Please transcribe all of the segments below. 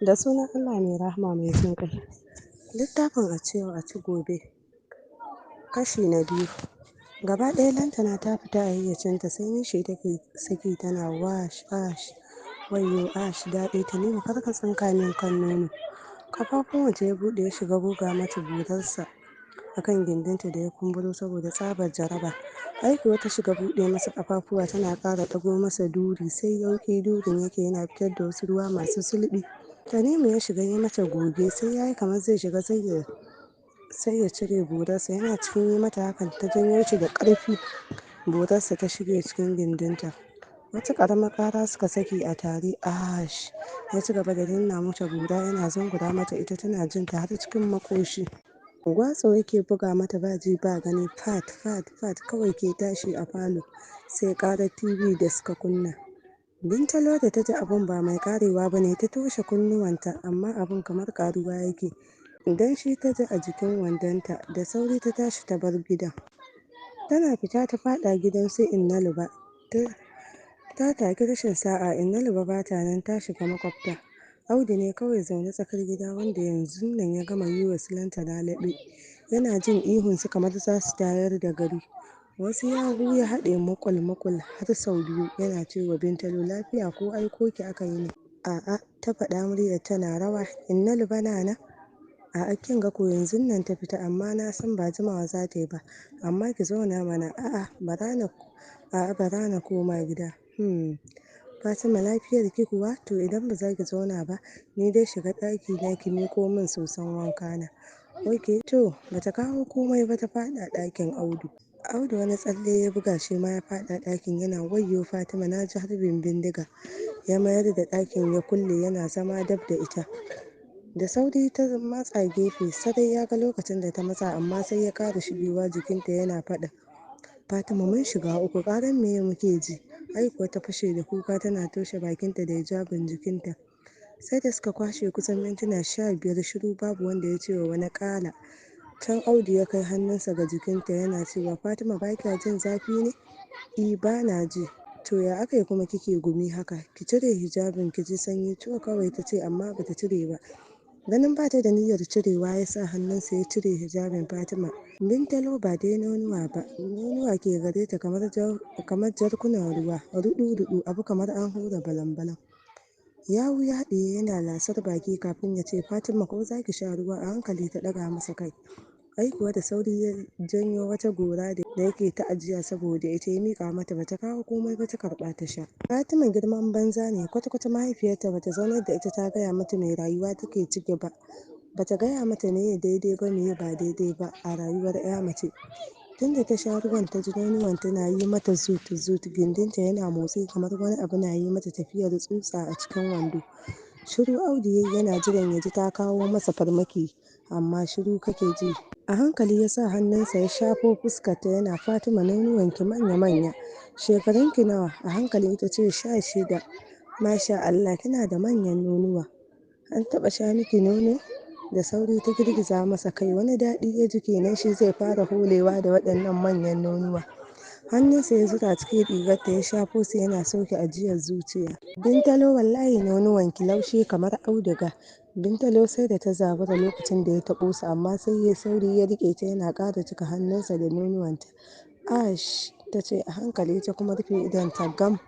Da sunan Allah mai rahama mai jin ƙai. Littafin A ci yau a ci gobe, kashi na biyu. Gaba ɗaya Lantana ta fita a hayyacinta, sai nishi take saki tana wash ash, wayyo ash, daɗi, Tanimu kar ka tsinka min kan nono. Ƙafafuwanta ya buɗe ya shiga goga mata burarsa a kan gindinta da ya kumburo saboda tsabar jaraba. Ai kuwa ta shiga buɗe masa ƙafafuwa tana ƙara ɗago masa duri, sai yauƙi durin yake yana fitar da wasu ruwa masu sulɓi. Tanimu ya shiga yi mata goge, sai ya yi kamar zai shiga sai ya cire burarsa. Yana cikin yi mata hakan ta janyo shi da ƙarfi, burarsa ta shige cikin gindinta. Wata ƙaramar ƙara suka saki a tare, ash! Ya ci gaba da danna mata bura yana zungura mata ita, tana jin ta har cikin maƙoshi. Gwatso yake buga mata ba ji ba gani, fat fat fat kawai ke tashi a falo, sai ƙarar TV da suka kunna. Bintalo da ta ji abun ba mai ƙarewa ba ne ta toshe kunnuwanta, amma abun kamar ƙaruwa yake. Danshi ta ji a jikin wandonta, da sauri ta tashi ta bar gidan. Tana fita ta faɗa gidan su Inna Luba. Ta taki rashin sa'a, Inna Luba ba ta nan, ta shiga maƙwabta. Audu ne kawai zaune tsakar gida, wanda yanzun nan ya gama yi wa su Lantana laɓe. Yana jin ihunsu kamar za su tayar da gari. Wasu yawu ya haɗe muƙul-muƙul har sau biyu yana cewa Bintalo, lafiya ko aiko ki aka yi ne? A'a, ta faɗa muryar tana rawa. Inna Luba na nan? A'a, kin ga ko yanzun nan ta fita, amma na san ba jimawa za ta yi ba. Amma ki zauna mana. A'a, bara na koma gida. Fatima, lafiyar ki kuwa? To idan ba za ki zauna ba, ni dai shiga ɗaki na ki miƙo min soson wanka na. Ok, to bata kawo komai ba ta faɗa ɗakin Audu. Audu wani tsalle ya buga, shi ma ya faɗa ɗakin yana wayyo Fatima, na ji harbin bindiga. Ya mayar da ɗakin ya kulle, yana zama dab da ita. Da sauri ta matsa gefe, sarai ya ga lokacin da ta matsa, amma sai ya ƙara shigewa jikinta yana faɗin, Fatima, mun shiga uku, ƙarar meye muke ji? Ai kuwa ta fashe da kuka tana toshe bakinta da hijabin jikinta. Sai da suka kwashe kusan mintuna 15 shiru, babu wanda ya ce wa wani ƙala. Can Audu ya kai hannunsa ga jikinta yana cewa, Fatima, ba kya jin zafi ne? I, ba na ji. To ya aka yi kuma kike gumi haka? Ki cire hijabin ki ji sanyi. To kawai ta ce, amma bata cire ba. Ganin ba ta da niyyar cirewa ya sa hannunsa ya cire hijabin Fatima. Bintalo ba dai nonuwa ba, nonuwa ke gare ta kamar jarkunan ruwa, ruɗu-ruɗu, abu kamar an hura balan-balan. Yawu ya haɗiye yana lasar baki kafin ya ce, Fatima, ko za ki sha ruwa? A hankali ta ɗaga masa kai. Ai kuwa da sauri ya janyo wata gora da yake ta ajiya saboda ita, ya miƙa mata. Bata kawo komai ba, ta karɓa ta sha. Fatima girman banza ne, kwata-kwata mahaifiyarta bata zaunar da ita ta gaya mata me rayuwa take ciki ba. Bata gaya mata meye daidai ba, meye ba daidai ba a rayuwar 'ya mace. Tunda ta sha ruwan ta ji nonuwanta na yi mata zut-zut, gindinta yana motsi kamar wani abu na yi mata tafiyar tsutsa a cikin wando. Shiru Audu ya yi yana jiran ya ji ta kawo masa farmaki, amma shiru kake ji. A hankali ya sa hannunsa ya shafo fuskarta yana, Fatima, nonuwanki manya-manya. Shekarunki nawa? A hankali ta ce, 16. Masha Allah, kina da manyan nonuwa. An taɓa sha miki nono? Da sauri ta girgiza masa kai. Wani daɗi ya ji, kenan shi zai fara holewa da waɗannan manyan nonuwa. Hannunsa ya zura cikin rigarta ya shafo su yana sauke ajiyar zuciya. Bintalo, wallahi nonuwanki laushi kamar auduga. Bintalo sai da ta zabura lokacin da ya taɓo su, amma sai ya sauri ya riƙe ta yana ƙara cika hannunsa da nonuwanta. Ash, ta ce a hankali, ta kuma rufe idonta gam.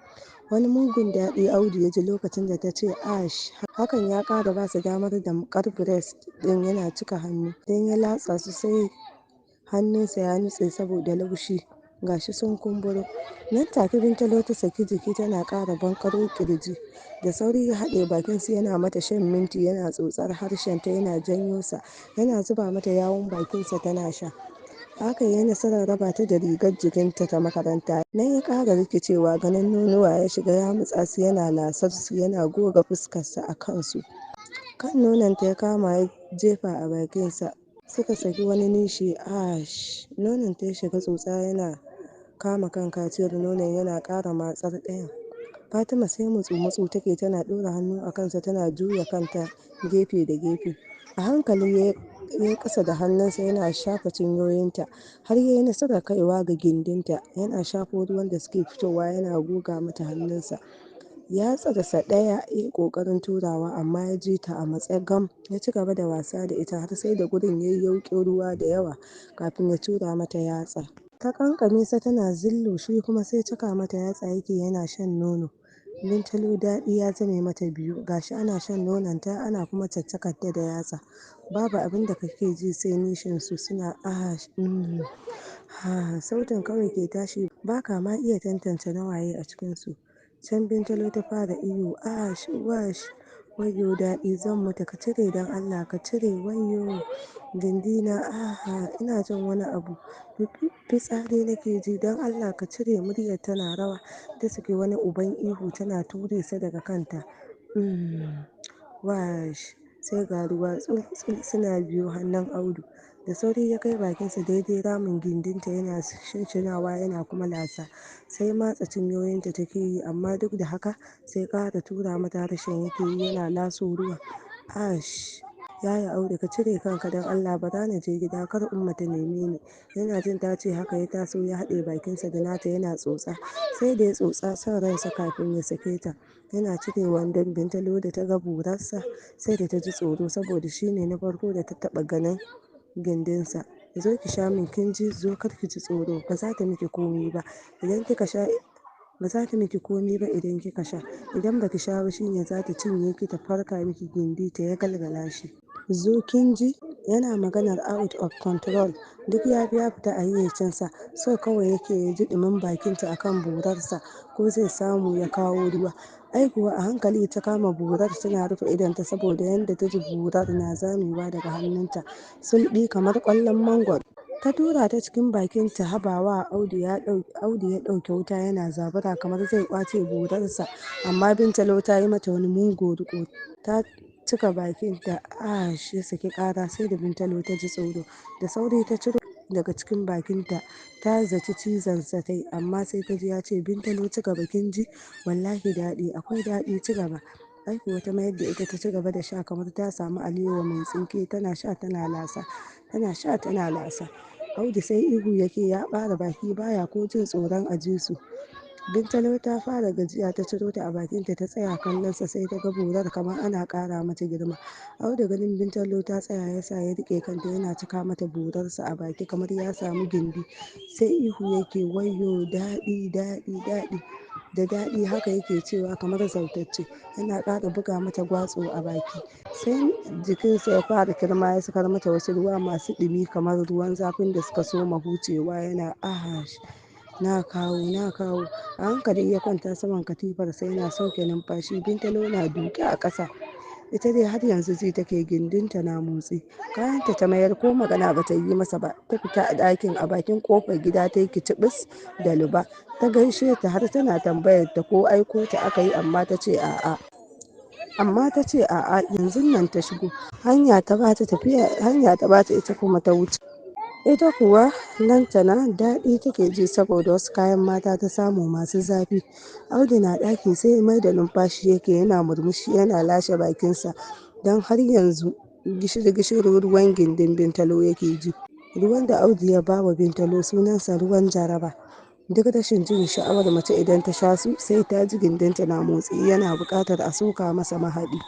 Wani mugun daɗi Audu ya ji lokacin da ta ce ash. Hakan ya ƙara ba sa damar damƙar breast ɗin yana cika hannu. Idan ya latsa su sai hannunsa ya nutse saboda laushi, ga shi sun kumburo. Nan take Bintalo ta saki jiki tana ƙara banƙaro ƙirji. Da sauri ya haɗe bakinsu yana mata shan minti, yana tsotsar harshenta, yana janyo sa, yana zuba mata yawun bakinsa tana sha. Haka ya yi nasarar raba ta da rigar jikinta ta makaranta. Nan ya ƙara rikicewa ganin nonuwa, ya shiga yamutsa su yana lasar su, yana goga fuskarsa a kansu. Kan nononta ya kama ya jefa a bakinsa. Suka saki wani nishi, ash! Nononta ya shiga tsotsa yana kama kan kaciyar nonon yana ƙara matsar ɗayan. Fatima sai mutsu-mutsu take tana ɗora hannu a kansa tana juya kanta gefe da gefe. A hankali ya yi ƙasa da hannunsa yana shafa cinyoyinta har ya yi nasarar kaiwa ga gindinta. Yana shafo ruwan da suke fitowa yana goga mata hannunsa. Yatsarsa ɗaya ya yi ƙoƙarin turawa amma ya ji ta a matse gam. Ya ci gaba da wasa da ita har sai da gurin ya yi yauƙin ruwa da yawa kafin ya tura mata yatsa. Ta ƙanƙame sa tana zillo, shi kuma sai caka mata yatsa yake yana shan nono. Bintalo daɗi ya zame mata biyu, gashi ana shan nononta ana kuma caccakarta da yatsa. Babu abin da kake ji sai nishinsu suna ah, mm, ha, sautin kawai ke tashi, ba ka ma iya tantance na waye a cikinsu. Can Bintalo ta fara ihu, ash, wash, wayyo daɗi, zan mutu, ka cire don Allah, ka cire, wayyo gindina, aha, ina jin wani abu, fitsari nake ji, don Allah ka cire. Muryar tana rawa, ta saki wani uban ihu tana ture sa daga kanta. Mm, wash, sai ga ruwa tsul-tsul suna biyo hannun Audu. Da sauri ya kai bakinsa daidai ramin gindinta yana shinshinawa yana kuma lasa. Sai matsa cinyoyinta take yi, amma duk da haka sai ƙara tura mata harshen yake yi yana laso ruwan. Ash! Yaya Audu, ka cire kanka don Allah, bara na je gida kar Umma ta neme ni. Yana jin ta ce haka ya taso ya haɗe bakinsa da nata yana tsotsa. Sai da ya tsotsa son ransa kafin ya sake ta. Yana cire wandon Bintalo da ta ga burarsa sai da ta ji tsoro saboda shi ne na farko da ta taɓa ganin gindinsa. Zo ki sha min kin ji, zo kar ki ji tsoro, ba za ta miki komi ba idan kika sha, ba za ta miki komi ba idan kika sha. Idan baki sha ba shine za ta cinye ki ta farka miki gindi ta ya galgala shi. Zo kin ji? Yana maganar out of control. Duk ya bi ya fita a hayyacinsa. So kawai yake ya ji ɗumin bakinta a kan burarsa ko zai samu ya kawo ruwa. Ai kuwa a hankali ta kama burar tana rufe idonta saboda yadda ta ji burar na zamewa daga hannunta, sulɓi kamar ƙwallon mangwaro. Ta tura ta cikin bakinta. Habawa Audu ya ɗauke wuta yana zabura kamar zai ƙwace burarsa, amma Bintalo ta yi mata wani mugun riƙo ta cika bakinta. Ash! Ya saki ƙara sai da Bintalo ta ji tsoro. Da sauri ta ciro daga cikin bakinta, ta zaci cizonsa ta yi, amma sai ta ji ya ce, Bintalo ci gaba kin ji, wallahi daɗi akwai daɗi, ci gaba. Ai kuwa ta mayar da ita ta ci gaba da sha kamar ta samu alewa mai tsinke, tana sha tana lasa, tana sha tana lasa. Audu sai ihu yake ya ɓare baki baya ko jin tsoron a ji su. Bintalo ta fara gajiya ta ciro ta a bakinta ta tsaya kallonsa, sai ta ga burar kamar ana ƙara mata girma. Audu ganin Bintalo ta tsaya ya sa ya riƙe kanta yana caka mata burarsa a baki kamar ya samu gindi. Sai ihu yake, wayyo daɗi, daɗi, daɗi da daɗi, haka yake cewa kamar zautacce. Yana ƙara buga mata gwatso a baki. Sai jikinsa ya fara kirma ya sakar mata wasu ruwa masu ɗumi kamar ruwan zafin da suka soma hucewa yana ash, na kawo, na kawo. A hankali ya kwanta saman katifarsa yana sauke numfashi. Bintalo na duƙe a ƙasa. Ita dai har yanzu ji take gindinta na motsi. Kayanta ta mayar ko magana ba ta yi masa ba. Ta fita a ɗakin, a bakin ƙofar gida ta yi kicibis da Luba. Ta gaishe ta har tana tambayar ta ko aiko ta aka yi, amma ta ce a'a. Amma ta ce a'a, yanzun nan ta shigo. Hanya ta bata tafiya, hanya ta bata, ita kuma ta wuce. Ita kuwa Lantana daɗi take ji saboda wasu kayan mata ta samu masu zafi. Audu na ɗaki sai mai da numfashi yake yana murmushi yana lashe bakinsa don har yanzu gishiri-gishirin ruwan gindin Bintalo yake ji. Ruwan da Audu ya ba wa Bintalo sunansa ruwan jaraba. Duk rashin jin sha'awar mace idan ta sha su sai ta ji gindinta na motsi yana buƙatar a soka masa mahaɗi.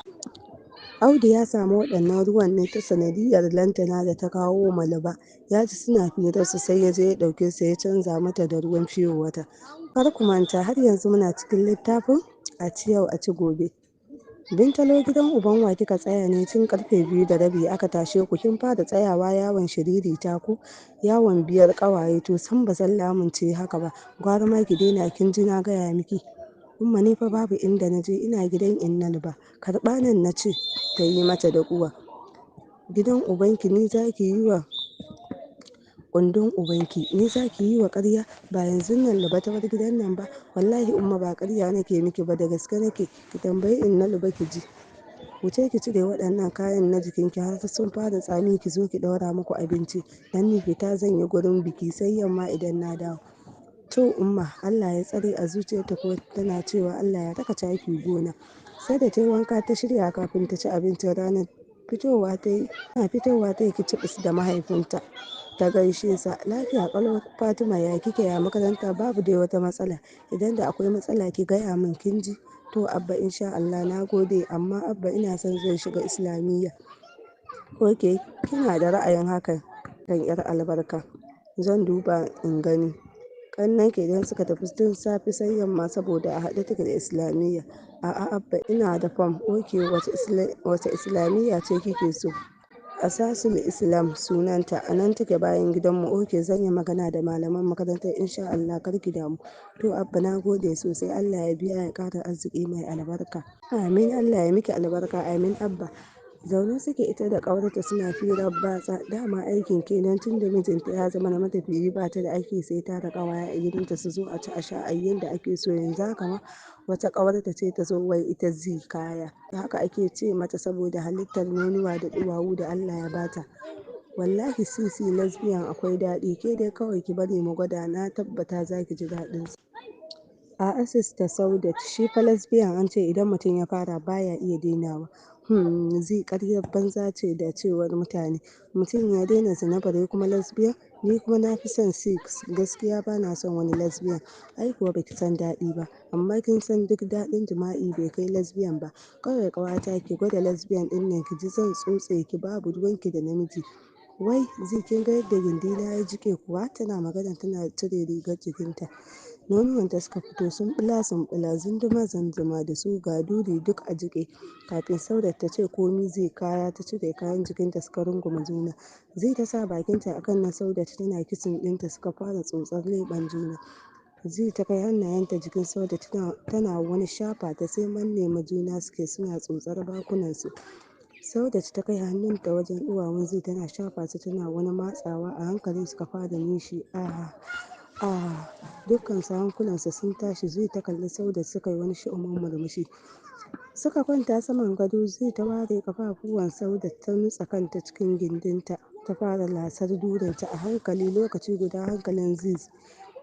Audu ya samu waɗannan ruwan ne ta sanadiyyar Lantana da ta kawo ma Luba. Ya ji suna firarsu sai ya je ya ɗauke su ya canza mata da ruwan fiyo wata. Kar ku manta har yanzu muna cikin littafin A ci yau a ci gobe. Bintalo, gidan uban wa kika tsaya ne tun karfe 2:30 aka tashe ku? Kin fara tsayawa yawon shiririta ko yawon biyar ƙawaye? To sam ba zan lamunce haka ba, gwara ma ki daina, kin ji na gaya miki. Umma, ni fa babu inda na je, ina gidan Inna Luba. Karɓa nan na ce, ta yi mata da ƙuwa. Gidan ubanki ni za ki yi wa kundin ubanki ni za ki yi wa ƙarya? Ba yanzun nan Luba ta bar gidan nan ba? Wallahi Umma ba ƙarya nake miki ba, da gaske nake, ki tambayi Inna Luba ki ji. Wuce ki cire waɗannan kayan na jikinki har sun fara tsami, ki zo ki ɗaura muku abinci, dan ni fita zan yi gurin biki sai yamma idan na dawo. To Umma, Allah ya tsare. A zuciyarta kuwa tana cewa Allah ya raka taki gona. Sai da ta yi wanka ta shirya kafin ta ci abincin ranar. Fitowa ta yi, tana fitowa ta yi kicibis da mahaifinta. Ta gaishe sa. Lafiya ƙalau Fatima, ya kike, ya makaranta? Babu dai wata matsala? Idan da akwai matsala ki gaya min kin ji. To Abba, insha Allah, na gode, amma Abba, ina son zan shiga Islamiyya. Ok, kina da ra'ayin hakan kan 'yar albarka. Zan duba in gani. Ƙannenki idan suka tafi tun safe sai yamma saboda a haɗe take da Islamiyya. A'a Abba, ina da fam. Ok, wace Islamiyya ce kike so? Asasul Islam sunanta, a nan take bayan gidanmu. Ok, zan yi magana da malaman makarantar insha Allah, kar ki damu. To Abba, na gode sosai, Allah ya biya ya ƙara arziki mai albarka. Amin, Allah ya miki albarka, amin Abba. Zaune suke ita da ƙawarta suna firar batsa. Dama aikin kenan tun da mijinta ya zama na matafiyi, ba ta da aiki sai tara ƙawaye a gidanta su zo a ci a sha a yi yanda ake so. Yanzu haka ma wata ƙawarta ce ta zo, wai ita Zee kaya. Haka ake ce mata saboda halittar nonuwa da ɗuwawu da Allah ya bata. Wallahi sisi, lesbian akwai daɗi, ke dai kawai ki bari mu gwada, na tabbata za ki ji daɗinsa. A'a Sista Saudat, shi fa lesbian an ce idan mutum ya fara baya iya dainawa. Zee, ƙaryar banza ce da cewar mutane. Mutum ya daina zina bare kuma lesbian? Ni kuma na fi son sex, gaskiya ba na son wani lesbian. Ai kuwa baki san daɗi ba. Amma kin san duk daɗin jima'i bai kai lesbian ba. Kawai ƙawata ki gwada lesbian ɗin nan ki ji, zan tsotse ki babu ruwanki da namiji. Wai Zee, kin ga yadda gindina ya jiƙe kuwa? Tana magana tana cire rigar jikinta. Nonuwanta suka fito sumbula sumbula, zunduma zunduma da su, ga duri duk a jiƙe. Kafin Saudat ta ce komi, Zee kaya ta cire kayan jikinta suka rungume juna. Zee ta sa bakinta a kan na Saudat tana kissing ɗinta, suka fara tsotsar leɓen juna. Zee ta kai hannayenta jikin Saudat tana wani shafa ta, sai manne ma juna suke suna tsotsar bakunansu. Saudat ta kai hannunta wajen ɗuwawun Zee tana shafa su tana wani matsawa, a hankali suka fara nishi. Ah ah, dukkansu hankulansu sun tashi. Zee ta kalli Saudat suka yi wani shu'umin murmushi. Suka kwanta saman gado, Zee ta ware ƙafafuwan Saudat ta nutsa kanta cikin gindinta ta fara lasar durinta a hankali. Lokaci guda hankalin Zee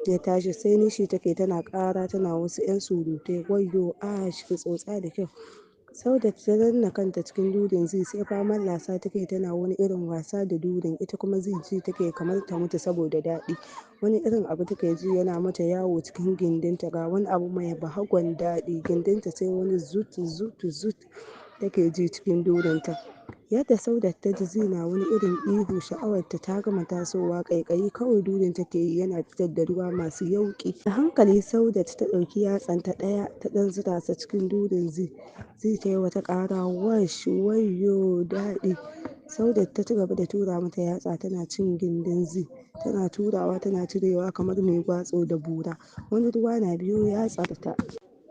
ya tashi, sai nishi take tana ƙara tana wasu 'yan surutai. Wayyo, ash, ki tsotsa da kyau. Saudat ta danna kanta cikin durin Zee sai faman lasa take tana wani irin wasa da durin, ita kuma Zee ji take kamar ta mutu saboda daɗi. Wani irin abu take ji yana mata yawo cikin gindinta, ga wani abu mai bahagon daɗi, gindinta sai wani zut zut zut take ji cikin durinta. Yadda Saudat ta ji Zee na wani irin ihu, sha'awarta ta gama tasowa, ƙaiƙayi kawai durin take yi yana fitar da ruwa masu yauƙi. A hankali Saudat ta ɗauki yatsanta ɗaya ta ɗan zura sa cikin durin Zee. Zee ta yi wata ƙara, wash, wayyo daɗi. Saudat ta ci gaba da tura mata yatsa tana cin gindin Zee. Tana turawa tana cirewa kamar mai gwatso da bura. Wani ruwa na biyo yatsarta.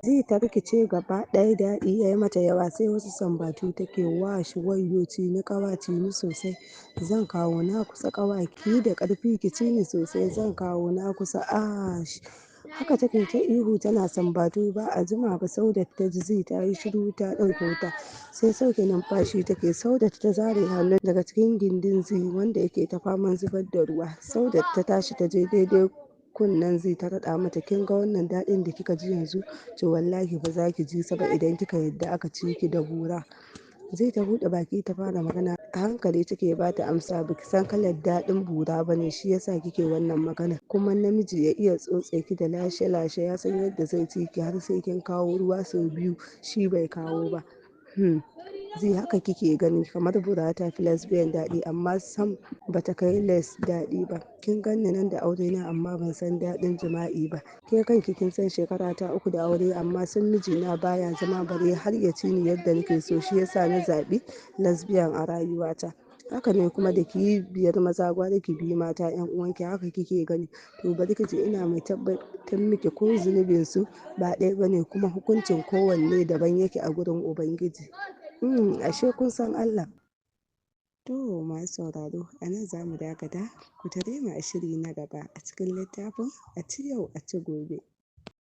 Zee ta rikice gaba ɗaya, daɗi ya yi mata yawa, sai wasu sambatu take, wash, wayyo, ci ni ƙawa, ci ni sosai, zan kawo na kusa ƙawa, ki yi da ƙarfi ki ci ni sosai, zan kawo na kusa, ash. Haka take ta ihu tana sambatu. Ba a jima ba Saudat ta ji Zee ta yi shiru ta ɗauke wuta, sai sauke numfashi take. Saudat ta zare hannu daga cikin gindin Zee wanda yake ta faman zubar da ruwa. Saudat ta tashi ta je daidai kunnen Zee ta raɗa mata, kin ga wannan daɗin da kika ji yanzu, to wallahi ba za ki ji sa ba idan kika yadda aka ci ki da bura. Zee ta buɗe baki ta fara magana, a hankali take ba ta amsa, baki san kalar daɗin bura ba ne shi yasa kike wannan magana. Kuma namiji ya iya tsotse ki da lashe lashe, ya san yadda zai ci ki har sai kin kawo ruwa sau biyu shi bai kawo ba. Zee, haka kike gani kamar bura ta fi lesbian daɗi, amma sam bata kai les daɗi ba. Kin ganni nan da aure na amma ban san daɗin jima'i ba. Ke kanki kin san shekara ta 3 da aure amma sam mijina baya zama bare har ya ci ni yadda nake so, shi yasa na zaɓi lesbian a rayuwata. Haka ne kuma da ki yi biyar maza gwara ki bi mata 'yan uwanki, haka kike gani. To bari ki ji, ina mai tabbatar miki ko zunubin su ba ɗaya bane kuma hukuncin kowanne daban yake a gurin Ubangiji. Ashe kun san Allah. To masu sauraro, a nan za mu dakata. Ku tare mu a shiri na gaba a cikin littafin A Ci Yau A Ci Gobe.